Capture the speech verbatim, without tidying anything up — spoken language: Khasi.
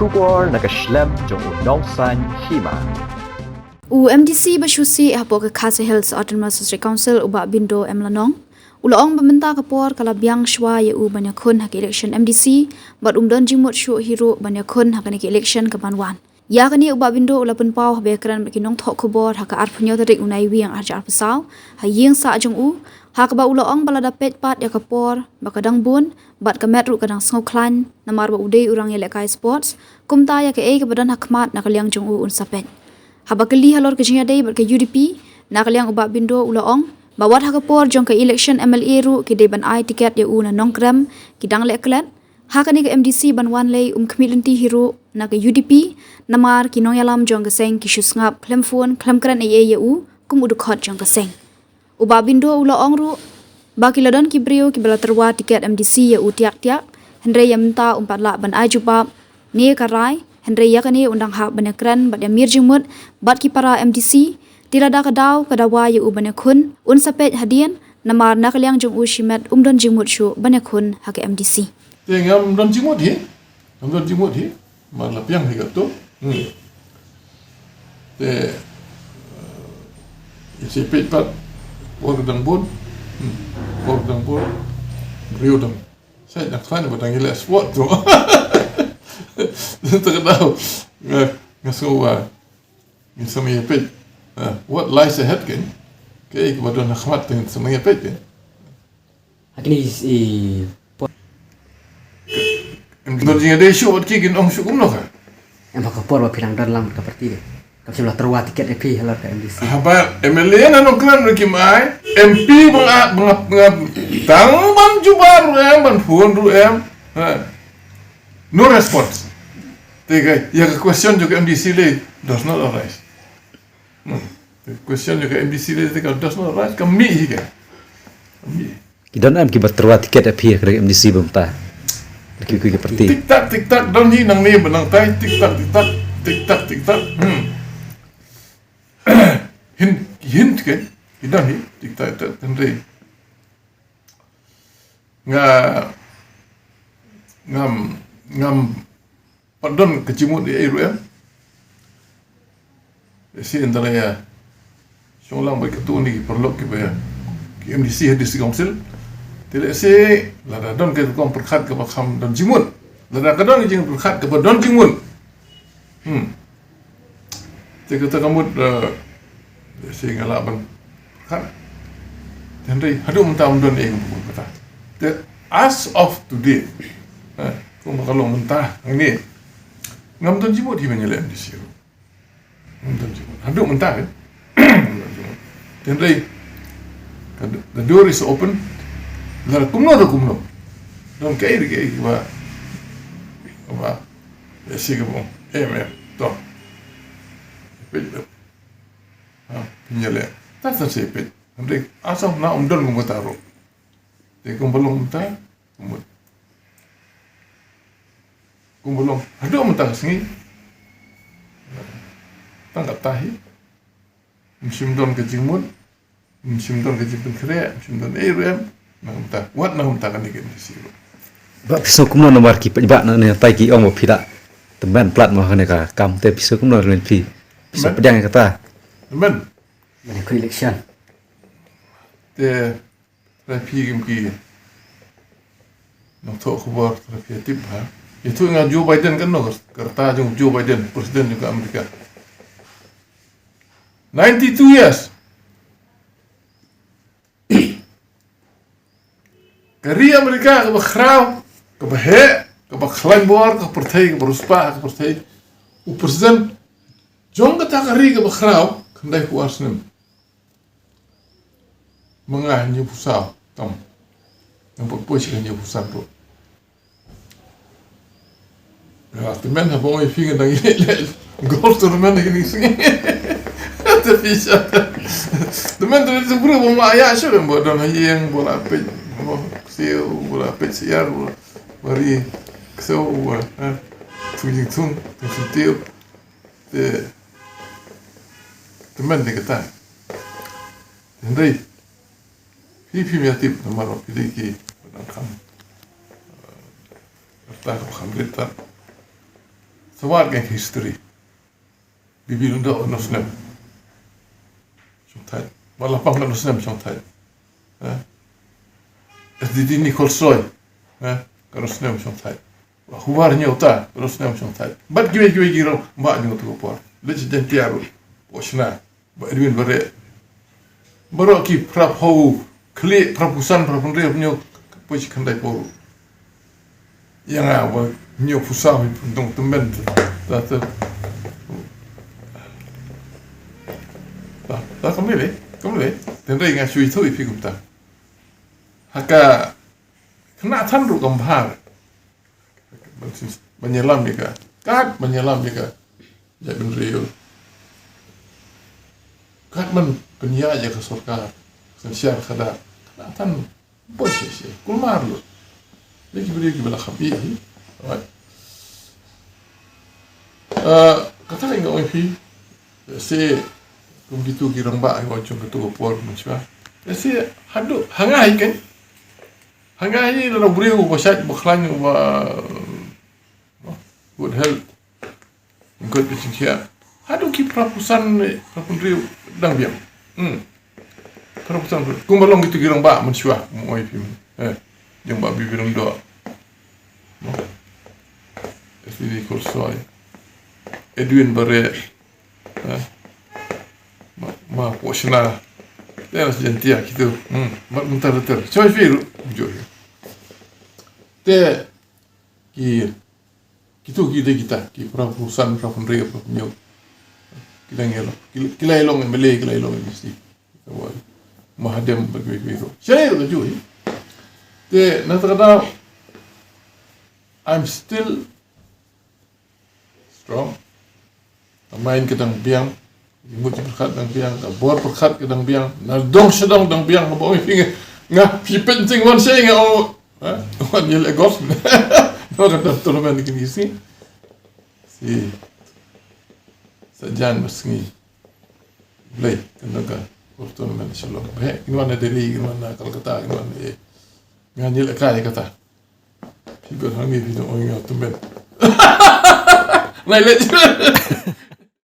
Khubor na ka shlem jong u Nongsaiñ Hima. U M D C ba shu sih hapoh ka Khasi Hills Autonomous District Council, u Bah Bindo M Lanong, u la ong ba mynta ka por ka la biang shuwa ïa u ban ïakhun ha ka election M D C, bad um don jingmut shuh hi ruh ban ïakhun ha kane ka election ka ban wan. Ïa kane u Bah Bindo u la pynpaw haba ïakren bad ki nongthoh khubor ha ka arphew hynñiew tarik u Naiwieng arhajar arphew saw, ha ïing sah jong u, ha kaba u la ong ba lada peit pat ïa ka por ba ka dang bun, bad ka met ruh ka dang sngewkhlaiñ, namar ba u dei u rangïalehkai sports, kumta ïa kaei kaba don ha khmat na ka liang jong u un sa peit. Haba kylli halor ka jingïadei bad ka U D P, na ka liang u Bah Bindo u la ong ba wat ha ka por jong ka election M L A ruh ki dei ban ai tiket ïa u na Nongkrem, ki dang leh klet. Ha kane ka M D C ban wan lei um khmih lynti hi ruh na ka U D P, namar ki nongïalam jong ka seng ki shu sngap, khlem phone, khlem kren ei ei ïa u kum u dkhot jong ka seng. U Bah Bindo u la ong ruh ba ki la don ki briew kiba la tyrwa tiket M D C ïa u tiak tiak, hynrei ïa mynta um pat lah ban ai jubab ne ka rai, hynrei ïa kane un dang hap ban ïakren bad ïamir jingmut bad ki para M D C, te lada ka daw ka dawa ïa u ban ïakhun, un sa peit hadien, namar na ka liang jong u shimet um don jingmut shuh ban ïakhun ha ka M D C. Te ngam don jingmut hi, ngam don jingmut hi, ma la biang hi katto. Hmm. Te, eh, ïa shi peit pat, por dang bun, hmm, por dang bun, briew dang. Sa dang khlaiñ ba dang ïaleh sport tu. Te ka daw, nga, nga sngew ba ngin sa mih ïa peit. Ah, what lies ahead kan? Kaei kaba don ha khmat te ngin sa mih ïa peit kan? Ha kine i, i por. Em don jingïadei shuh wat ki kin ong shuh kumno ka? Em ha ka por ba phi dang don lang ka parti de. Kam shym la tyrwa tiket ïa phi halor ka M D C. Haba M L A na Nongkrem ruh kim ai, M P ba nga, ba nga, ba nga tang ban jubab ruh em, ban phone ruh em. Ha. No response. Te ka, ïa ka question jong ka M D C lei does not arise. Hmm. Ka question jong ka M D C lei te ka does not arise, ka mih hi ka. Ka mih. Ki don em kiba tyrwa tiket ïa phi ha ka M D C ba mynta? Ki, ki, ki parti. Tik tak, tik tak, don hi nangne ba nangtai, tik tak, tik tak, tik tak, tik tak. Hmm. Hin, hin tiket, ki don hi, tik tak, tik tak, hynrei. Nga, ngam, ngam pat don ka jingmut ei ei ruh em. Lehse ynda la ïa shong lang bad katto katne ki paralok kiba ïa, ki M D C ha District Council. Te lehse lada don ka rukom pyrkhat kaba kham don jingmut. Lada ka don ka jingpyrkhat kaba don jingmut. Hmm. Te kata ka mut, eh, lehse nga lah ban pyrkhat. Te hynrei haduh mynta ym don ei ei kumta. Te as of today, eh, kumba ka long mynta hangne, ngam don jingmut hi ban ïaleh M D C ruh. Ngam don jingmut. Haduh mynta kan. Te hynrei ka, the door is open. Lada kumno ruh kumno. Don kaei ruh kaei ba, ba Lehse kaba ong, em, em, to. Peit, peit. Ha, pynïaleh. Tang sa seh peit. Hynrei as of now ym don kumta ruh. Te kumba long mynta, kumba, kumba long haduh mynta ka sngi. Tang katta hi. Ym shym don ka jingmut. Ym shym don ka jingpynkhreh, ym shym don ei ruh em. Na kumta, wat na kumta kane ka M D C ruh. Ba phi sngew kumno namar ki paidbah na ne tai ki ong ba phi da tymmen palat ma kane ka kam, te phi sngew kumno lem phi? Phi sngew pdiang ïa kata? Tymmen. Mane ku election. Te trai phi kim ki nongthoh khubor, trai phi tip ha. Ïathuh nga Joe Biden kan no ka rta jong Joe Biden, president jong ka America. Ninety-two years. Ka ri America kaba khraw, kaba heh, kaba khlaiñ bor, ka pyrthei, kaba riewspah, ka pyrthei. U president jong kata ka ri kaba khraw, khyndai phew ar snem. Ma nga hynñiew phew saw tam. Ngan pat poi sha ka hynñiew phew san ruh. Nga tymmen haba ong ïa phi nga dang ïaleh golf tournament ha kine ki sngi. Te phi sha. Tymmen, tymmen, tymmen, briew ba ma ïa shuh ba don ha ïing ba la peit. Ba ksiew ba la peit syiar ba ri ksiew ba, eh, thung jingthung, thung syntiew. Te tymmen te kata. Hynrei phi phim ïa tip namar ba phi dei ki ba dang kham, eh, rta kaba kham rit tat. Sawat ka history. Bibi Lyngdoh katno snem shong thait. Bah Lapang katno snem shong thait. Eh? S D D Nichols Roy. Eh? Katno snem shong thait. Bah Hubar Nyota katno snem shong thait. Bad kiwei kiwei ki rangbah jong kato ka por. Leit sha Jaintia ruh. Bah Shna. Bah Edwin Bareh. Baroh ki phra phew khlieh, phra phew san, phra phew hynriew, hynñiew, poi shi khyndai phew. Ïa nga ba hynñiew phew saw hi pynthong tymmen. Ta ta. Ta ta kam lei, kam lei. Tynrai nga shu ïathuh ïa phi kumta. Ha ka khynnah than ruh kam bha. Ban ïalam ïa ka. Kat ban ïalam ïa ka jaitbynriew. Kat ban pynïaid ïa ka sorkar. Synshar khadar. Khynnah than bun shisha. Kulmar lut. Dei ki briew kiba la kham ïeit hi. Alright. Ah, kata nga ong ïa phi. Lehse kum kito ki rangbah ki wan jong kato ka por mynshuwa. Lehse haduh ha nga hi kan. Ha nga hi lada u briew uba shait uba khlaiñ uba good health. Ngut ba jingkhia. Haduh ki phra phew san, phra phew hynriew dang biang. Hmm. Phra phew san. Kumba long kito ki rangbah mynshuwa, ong ïa phi. Eh. Jong Bah Bibi Lyngdoh. Mo. S D Nichols Roy. Edwin Bareh. Eh. Ma, ma Bah Shna. Te na Jaintia kito. Hmm. Bad mynta ter. Choi phi ruh. Joi. Te ki, kito ki dei kita, ki phra phew san, phra phew hynriew, phra phew hynñiew. Ki dang ïalong, ki, ki la ïalong M L A, ki la ïalong M C. Ka wai. Mahadem bad kiwei kiwei ruh. Sha ïa ruh ka ju hi. Te na kata ka daw, I'm still strong. Ka main ka dang biang, ka jingmut jingpyrkhat dang biang, ka bor pyrkhat ka dang biang, na dong sha dong dang biang, haba ong ïa phi nga, nga phi pynjing wan sha nga, oh, ha? Wan ïa leh golf. Dong ka dang tournament kine ki sngi. Shi saitjaiñ ba sngi. Blei, ka dang ka golf tournament Shillong. Ba heh, kin wan na Delhi, kin wan na Kolkata, kin wan na, eh. Ngan ïa leh kai kata. Phi got hangne phi dang ong ïa nga tymmen. Nai leh.